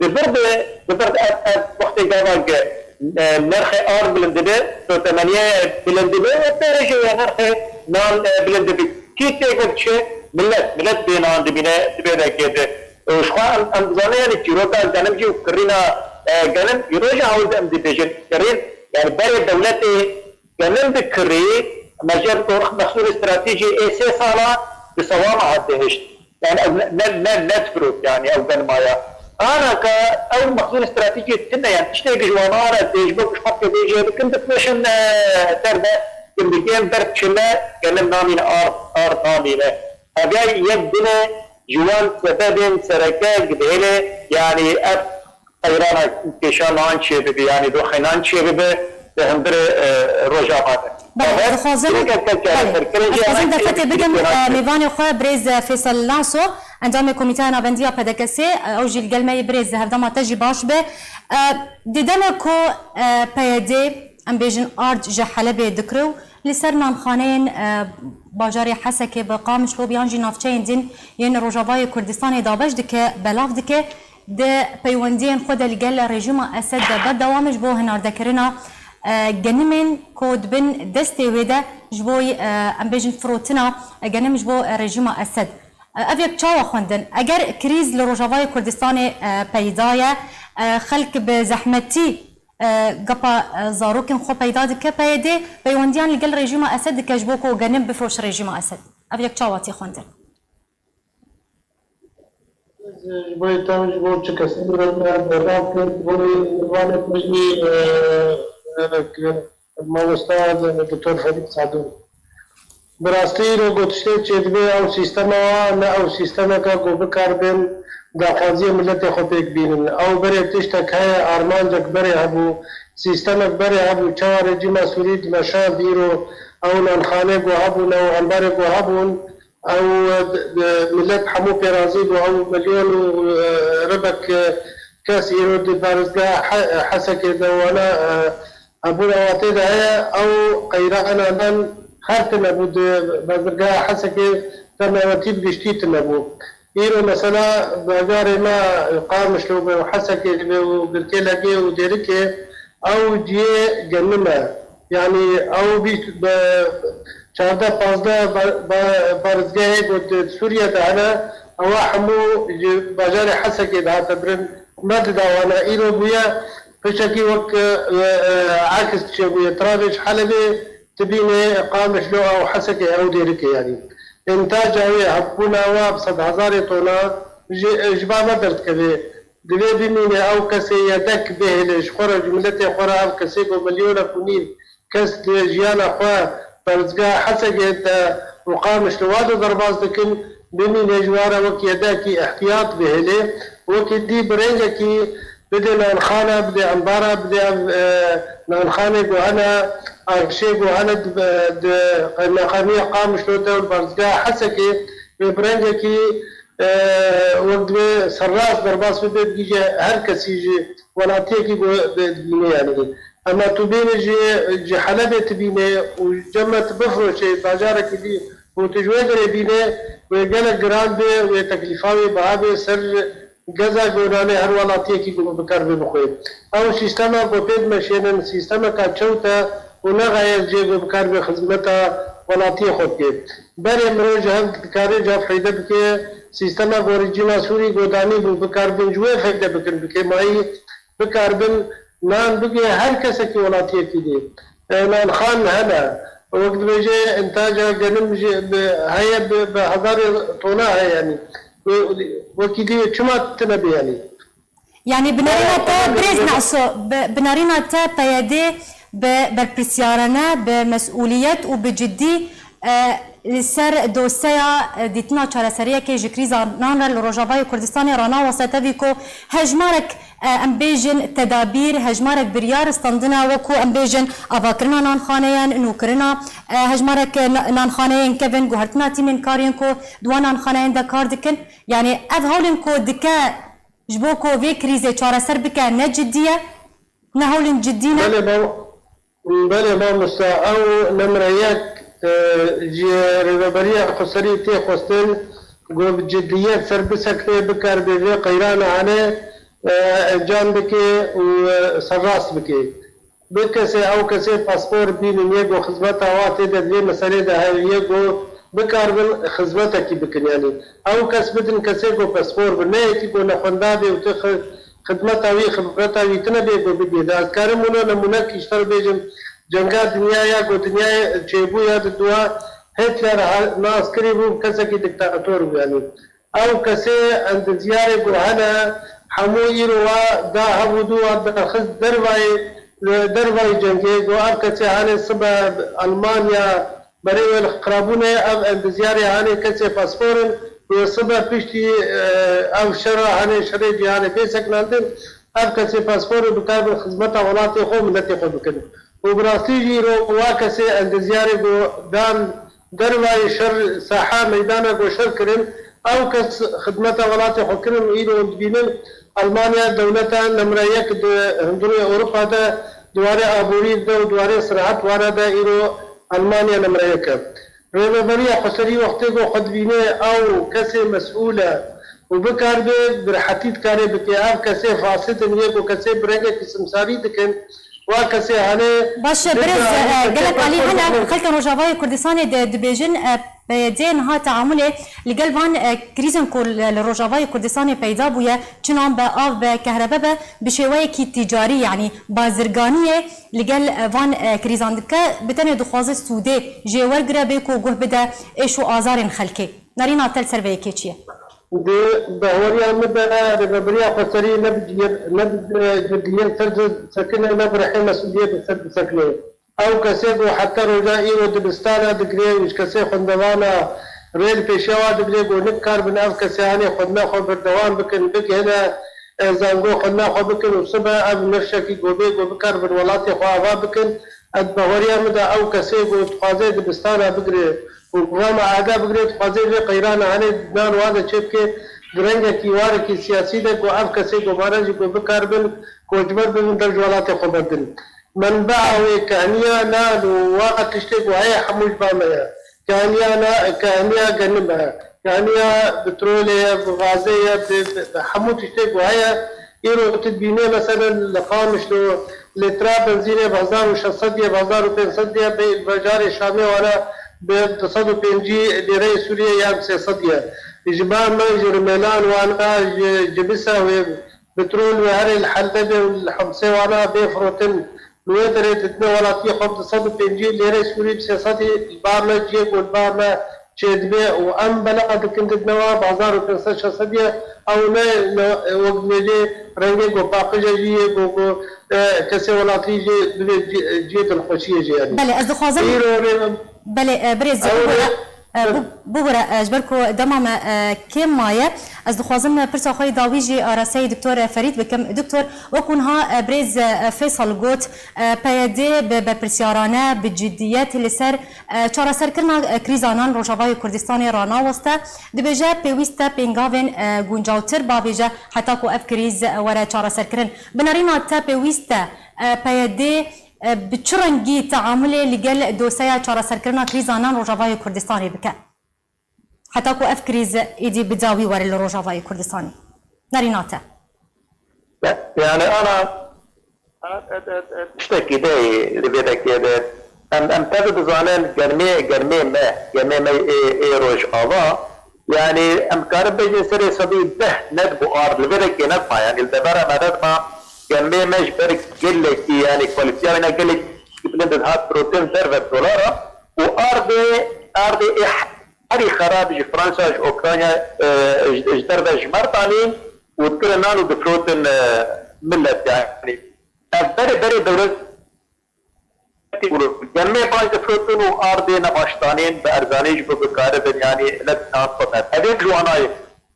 Di vir de, di vir de ev, ev wextê gava ge, e, nerxê ard bilind dibe, sotemeniye bilind dibe, wê pêre jî wê nerxê nan, e, bilind dibe. Kî têkil diçe? Milet, milet bê nan dibîne, dibe vekê de. Û ji xwe em, em dizane, yani çîroka genim jî û kirîna, e, genim, îro jî hewil de em dibêjin kirîn, yani berê dewletê genim bi kirî, me jê re mexsûrê stratejî ê sê sala bi sewama hat dihişt. Yani ew ne, ne, ne, ne difirot yani ew genimaya. Anaka ew mexzûn stratejî tune yani tiştê ji wana re tê ji bo ku ji xwe bêjê bikin difroşin, e, ser de gundikên ber çile genim namîne ard, ard namîne. Ev ya yek din e ji wan sebebên sereke gidêle yani ev qeyrana kêşa nan çêbibe, yanî doxê nan çêbibe, di hundirê, e, Rojava de. Belê, Ev dixwazim, çîroka belê. Serkirin Ez dixwazim jê derfetê bidim, e, mêvanê xwe birêz, e, Fêsal Laso, endamê Komîteya Navendiya P D K S'ê, e, ew jî li gel me yê birêz, hevdema te jî baş be. E, di demê ku, e, P Y D, em bêjin ard ji Helebê dikire û li ser nanxaneyên, e, bajarê Hesekê bi Qamişlo yan jî navçeyên din yên Rojavayê Kurdistanê dabeş dike, belav dike, di peywendiyên xwe de li gel rejîma Esed de berdewam e ji bo hinardekirina, e, genimên ku di bin destê wê de ji bo, e, em bêjin firotina, e, genim ji bo, e, rejîma Esed. E, ev yek çawa xwendin? Eger krîz li Rojavayê Kurdistanê, e, peyda ye, e, xelk bi zehmetî, e, gepa, e, zarokên xwe peyda dike, P Y D peywendiyan li gel rejîma Esed dike ji bo ku genim bifroşe rejîma Esed. Ev yek çawa tê xwendin? Ji bo yê te, ji bo çi kesî berdewam kir, ji bo mêvanê te jî, e, e, mamosta Doktor Ferîd Sadû. Bi rastî îro ku tiştê çêdibe ew sîstema wa ne ew sîstemeke ku bikaribin daxwaziyê miletê xwe pêk bînin. Ew berê tiştek heye, armancek berê hebû, sîstemek berê hebû. Çawa rejîma Sûrî dimeşand îro ew nanxanê ku hebûn, ew embarê ku hebûn, ew, e, d-, d-, milet hemû pê razî bû, ew milyon û, e, ribek, e, kes îro di parêzgeha He-, Hesekê de wana, e, hebûna watê de heye, ew qeyrana nan her tune bû di bazirgeha Hesekê, te newetî bi giştî tune bû. Îro mesela bajarê me Qamişlo be û Hesekê be û Girkêlekê û Dêrikê ew cihê genim e. Yanî ew bîst be çardeh pazdeh ba-, ba-, parêzgehê ku di Sûriye de hene, ewa hemû ji bajarê Hesekê dihate birin. Me dida wana îro bûye, piştekî wek, e, e, aks çêbûye. Travê ji Helebê Tibînê Qamişlo ew Hesekê ew dêrikê, yanî întaca wê, hebûna wa bi sedhezarê tona ji, ji ba me derdikeve. Divê bimîne ew kesê yedek bihêle ji xwe re, ji miletê xwe re, ev kesê ku milyonek û nîv kes di jiyana xwe perwezgeha Hesekê de û Qamişlo wa de derbas dikin, bimîne ji wa re wek yedekî ihtiyat bihêle, wekî dî bi rengekî bidê nanxana, bidê embara, bidê ev, e, nanxanê ku hene, arşê ku hene di, di qeymeqamiya Qamişlo de û li parêzgeha Hesekê, wê bi rengekî, e, wek divê serrast derbas bibe, bigihîje her kesî ji welatiyekî ku dibîne, yanî. Ema tu bênî ji, ji Helebê tibîne û cem me tu bifiroşe bajarekî dî û tu ji wê derê bîne, wê gelek giran be, wê teklîfa wê biha be ser geza ku nanê her welatiyekî ku bi kar bê bixwe. Ew sîstema ku pê dimeşênin, sîstemeka çewt e û ne xayet jê ku bi kar bê xizmeta welatiyê xwe bike. Berê mirov ji hev dikare ji hev feyde bike, sîstema ku rêcîna Sûrî ku danî bû bi kar bin ji wê feyde bikin, bi kêmayî bi kar bin nan bige her kesekî welatiyekî dê. E, nanxan hene. Wek dibêje, întaca genim jî bi, heye bi, bi hezarê tona heye, yanî. Wê, wekî dî çima tine bê, yanî? Yanî bi nerîna te, birêz Neso, bi, bi nerîna te P Y D bi berpirsiyarane, bi mesûliyet û bi ciddî, e, li ser dosyeya, e, dîtina çareseriyekê ji krîza nan re li Rojavayê Kurdistanê ranaweste tevî ku hejmarek, e, em bêjin tedabîr, hejmarek biryar standine, wekû em bêjin avakirina nanxaneyan, nûkirina, e, hejmarek, e, na-, nanxaneyên kevin, guhertina tîmên kariyên ku di wan nanxaneyên de kar dikin. Yanî ev hewlên ku dike ji bo ku vê krîzê çareser bike ne cidî ye, ne hewlên cidî ne. Belê, mam-, belê mamosta, ew nemre yek, e, ji Rêveberiya Xweserî tê xwestin ku bi ciddiyet ser bisekine, bikar bê vê qeyrana hene, e, encam bike û, e, serrast bike. Bi kesê, ew kesê paspor bînin, yê ku xizmeta wa tê de, di vê meselê de heye, yê ku bikaribin xizmetekî bikin. Yanî ew kes bidin kesê ku paspor bi, ne yekî ku nexwenda bê û ti xi-, xizmeta wî, xibreta wî tine bê ku bidê. De ez karim wilo nemûnek ji te re bêjim, cenga dinyaya ku dinyayê çêbû ya di dua Hitler ha-, nas kirî bû, kesekî diktator bû yanî. Ew kesê endezyarê ku hene, hemû îro wa da hev û du wan derxist dervayê, li dervayê cengê, ku ev kesê hanê sibe Almanya berê wê li xirabûnê, ev endezyarê hanê kesê paspor in, wê sibe piştî, e, ev şera hanê şerê cîhanê bê sekinandin, ev kesê paspor û bikarbin xizmeta welatê xwe, miletê xwe bikin. Û bi rastî jî îro wa kesê endezyarê ku dan dervayê şer, saha meydana ku şer kirin, ew kes xidmeta welatê xwe kirin û îro hûn dibînin Almanya dewleta nemre yek di hundirê Ewropa de, di warê aborî de û di warê sirehet wana de îro Almanya nemre yek e. Rêveberiya Xweserî wextê ku xwe dibîne ew kesê mesûl e û bikaribe bi rehetî dikare bike. Ev kesê fasid in, yê ku kesê bi rengekî simsarî dikin, wa kesê hene. Baş e, birêz, e, gelek alî hene. Xelkên Rojavayê Kurdistanê de dibêjin, e, P Y D niha teamulê li gel van, e, krîzên ku li, li Rojavayê Kurdistanê peyda bûye, çinan be, av be, kehrebe be, bi şêweyekî tîcarî, yanî bazirganiyê li gel, e, van, e, krîzan dike, bi tenê dixwaze sûdê jê wergire bê ku guh bide êş û azarên xelkê. Nerîna te li ser vê yekê çi ye? Di bahweriya min de rêveberiya xweserî ne bi ciyê, ne bi, e, ciddiyê ser di sekine, ne bi rihê mesûliyê bi ser disekine. Ew kesê ku heta roja îro dibistana digire û ji kesê xwendevana rê li pêşiya wa digire ku nikaribin ev kesê hanê xwendina xwe berdewam bikin, bigihine, e, zango xwendina xwe bikin û sibe ev nifşekî ku bê ku bikaribin welatê xwe ava bikin. Ez bahweriya min de ew kesê ku dixwaze dibistana bigire û rama ehda bigire, dixwaze vê qeyrana hanê nan wan de çêbike, di rengekî warekî siyasî de ku ev kesê ku mane jî ku bikaribin koçber bibin ber ji welatê xwe berdin. Menbea wê kehniya nan û wa tiştê ku heye hemû ji ba me ye. Kehniya na, kehniya genim e. Kehniya petrolê ye, gazê ye, bi, bi, bi hemû tiştê ku heye. Îro tu dibînê, meselen, li Qamişlo lîtra benzînê bi hezar û şeş sed ye, bi hezar û pênc sed ye, bi bajarê Şamê wana bi du sed û pêncî lîreyê Sûriyê yan sê sed ye. Ji ba me ji Rimêlan wana, ji Cibisa wê petrol wê herê li Helebê û li Himsê wana bê firotin, Li wê derê didine welatiyê xwe bi du sed û pêncî lêrê Sûrî, bi sê sedî li bar me ciyê ku li bar me çêdibe û em beleqa dikin didine we bazar û pênc sed şeş sedî ye. Ew ne, ne, wek dibêjê rengê ku paqij e jî yê ku, ku, e, kesê welatî jî bibê ci-, ciyê dilxweşiyê jî yanî. Belê, ez dixwazim Îro rê em Belê, e, birêz, Ew bibûre, rê- e, bi-, bibûre, e, ji ber ku dema me, e, kêm maye, ez dixwazim, e, pirsa xwe yê dawî jî arasteyî Doktor, e, Ferîd bikim. Doktor, wek niha, e, birêz, e, Feysal got, e, P Y D bi berpirsiyarane, bi ciddiyet li ser, e, çareserkirina, e, krîza nan Rojavayê Kurdistanê ranaweste. Dibêje pêwîst e pêngavên, e, guncawtir bavêje heta ku ev krîz were çareserkirin. Bi nerîna te pêwîst e, e, P Y D e, bi çi rengî teamulê li gel doseya çareserkirina krîza nan Rojavayê Kurdistanê bike? Heta ku ev krîz êdî bi dawî were li Rojavayê Kurdistanê. Nerîna te. Yani ana tiştekî de li vê dekê de em, em tev dizanin germê, germê me, germê me ê, ê Rojava, yani em karin bêjin serê sedî deh nedibû ard li vê dekê nedima, yani li devera me nedima. Germê me ji ber gelekî, yani kwalîteya wê ne gelekî bilind dihat firotin derve dolara û ardê, ardê ê herî xerab ji Fransa, ji Ukrayna, e, ji, ji derve ji Mertanî û dikirin nan û difirotin, e, millet yani. Ev berê berê dewlet Gemê baş difirotin û ardê nebaştanên bi erzanî ji bo bikaribin, yanî ne disan xwe ber. Ev yek ji wana ye.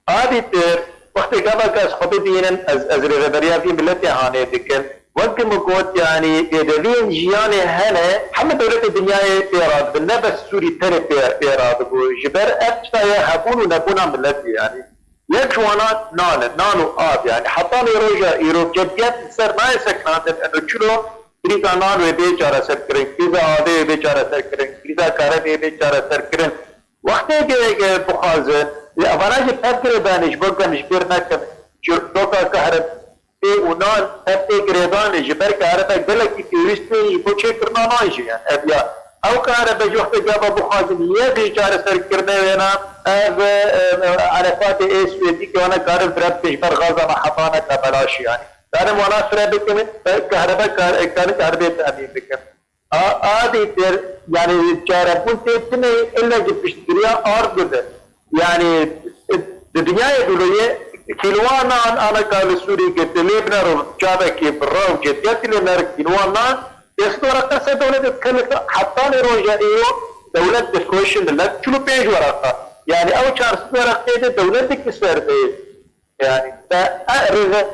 A dîtir, wextê gava ku ez xwe bibînim, ez, ez rêveberiya vî miletê hanê dikim. Wek min got, yanî pêdeviyên jiyanê hene, hemî dewletê dinyayê pê radibin, ne bes Sûrî tenê pê, pê radibû. Ji ber ev tişta ye hebûn û nebûna miletê, yanî. Yek ji wana nan e, nan û av, yanî heta nê roja îro cediyet li ser nayê sekinandin, eno çilo krîza nan wê bê çareserkirin, krîza avê wê bê çareserkirin, krîza karebê wê bê çareserkirin. Wextê ke, ke bixwazin, lê evana jî tev girêdanê ji bo ku em ji bîr nekin, çîroka karebê û nan tev tê girêdanê, ji ber karebe gelekî pêwîst in ji bo çêkirina nan jî, yani ev ya. Ew karebe ji wextê gava bixwazin yê vê çareserkirinê wêna, ev, e, e, elefatê ê Swêdî ke wana karin fire bikin ji ber gaza me heta neke belaşî, yani. Karin wana fire bikin, e, kahrebe kar-, e, karin kahrebê temîn bikin. A, a dîtir, yani çarebûn tê tune illa ji piştgiriya ard bibe. Yani, e, di dinyayê dûloyê kîlwa nan ana ka li Sûrî girti, lê binero çavekê bi rew cediyetî lê nerik kîlwa nan, dest were qese dewlet dikene heta lê roja îro dewlet difroşin millet çil û pênc wereqa. Yani ew çar sed wereqê de dewlet dikî ser de. Yani, te, e, rêve-,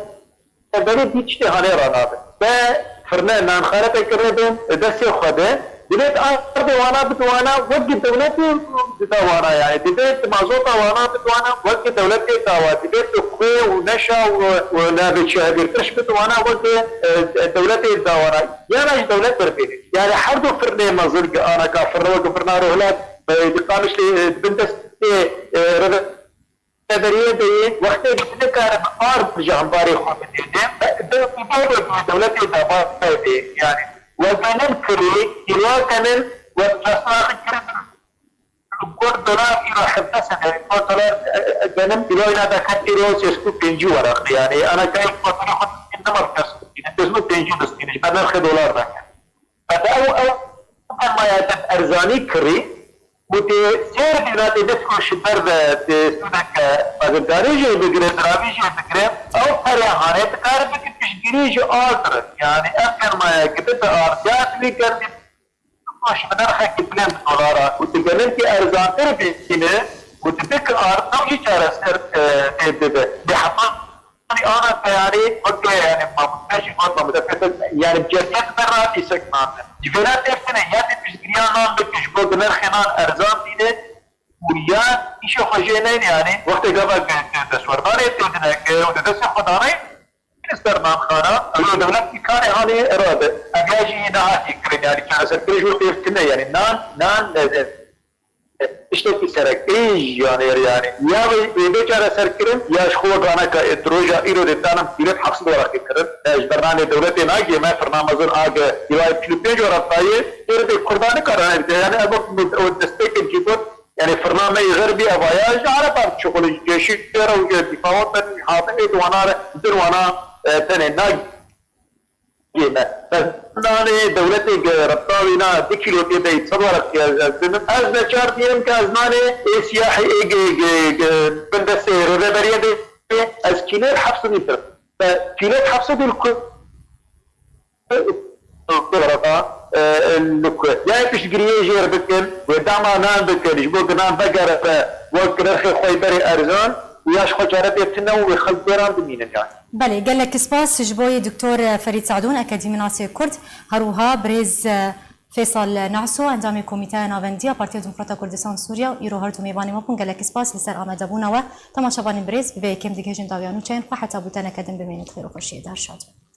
te berê dî tiştê hanê ranabe. Te firne nan xerebe kirine bin, e, destê xwe de. Divê tu ardê wana bidwana, wek dewletê dida wana, yani. Divê tu mazota wana bidwana, wek dewletê dawa. Divê tu xwê û neşa û, û navê çi hebîr tiş bidwana, wek, e, dewletê dawana. Yana ji dewlet berbêne. Yani, her du firnê mezin ki anaka firne, wek firna Rohlat, e, di Qamişlê, e, di bin destê, e, reve-, Rêveberiyê de yê, wextê nikare bi ard ji hembarê xwe bidêne, bi, bi, bi, bi dewletê dawa bê. Yani, we genim kirî, îro genim, we cesna kirin. Kor dolar îro hevdeh sed, yani, kor dolar, e, e, genim îro îna da ket îro sês û pêncî weraq. Yani, ana kayê kor dolar xwe distîne, nema sês û pêncî distîne, ji ber nirxê dolar da. Heta ew, ew sermaye te erzanî kirî û tê sêr bîna tê dest ku ji ber ve tê sûdeke bazirganî jê bigire, diravî jê bigire, ew perê hanê dikare bike piştgirî ji ard re. Yani ev sermaye ki bibe ard, ya divê gerdî ji bi nirxekî bilind dolara û tu gelekî erzantir bîne û tu bike ard, ew jî çareser, e, tê dibe. Lê heta Yanî ana teyarê weke, yani, mamoste jî got, mamoste Feysel, yani, cemiyet me radî seknandin. Ji vêre têr tine, ya tê piştgiriya nan bike, ji bo ku nirxê nan erzan bîne û ya îşê xwe jê neyne, yani, wextê gava ku destwerdanê tê dineke û di destê xwe danê, ser nanxana, ew dewlet îkarê hanê irade. Ev ya jî nehatî kirin, yani, çareserkirin ji bo têr tine, yani, nan, nan, e, e, Tiştekî sereke yê jiyanê re, yanî ya wê, wê bê çareserkirin, ya ji xwe ganeka, e, di roja îro de danim pîret heft sed weraqî kirin. E, ji ber nanê dewletê nagê me, firna mezin age, hîvayê çil û pênc weraqayê, têrê Kurdan nikarin bide. Yanî ev wek mid-, ew destekên jî got, yanî firna me yê xerbî evaya, ji Ereban şixulî, ji cêşî re û ji dîfawa tenê hatin, ê di wana re, di wana, e, tenê nagê. Bes nanê dewletê ge rebta wîna du kîlo tê de sed wereq ya ez dinim. Ez neçar diyim ke ez nanê ê siyahî ê ge, ge, ge, bin destê rêveberiyê de ez kîlêr heft sedî pir. Be kîlêr heft sedî li ku, wereqa, e, li ku. Ya piştgiriyê jêr bikin, wê dama nan bikin, ji bo ku nan vegere wek nirxê xwe berê erzan, û ya ji xwe çare pê tune û wê xelk bêran bimînin yani. Belê, gelek spas ji bo yê Doktor Ferîd Sadûn, akademînasê Kurd, her wiha birêz, e, Fêsal Naso, endamê Komîteya Navendî ya Partiya Demokrata Kurdistan Sûriye û îro her du mêvanê me bûn. Gelek spas li ser amadebûna we. Temaşevanên birêz, bi vê yekê em digihîjin dawiya nûçeyên xwe. Heta bûteneke din bimînin di xêr û xweşiyê de. Her şad bin.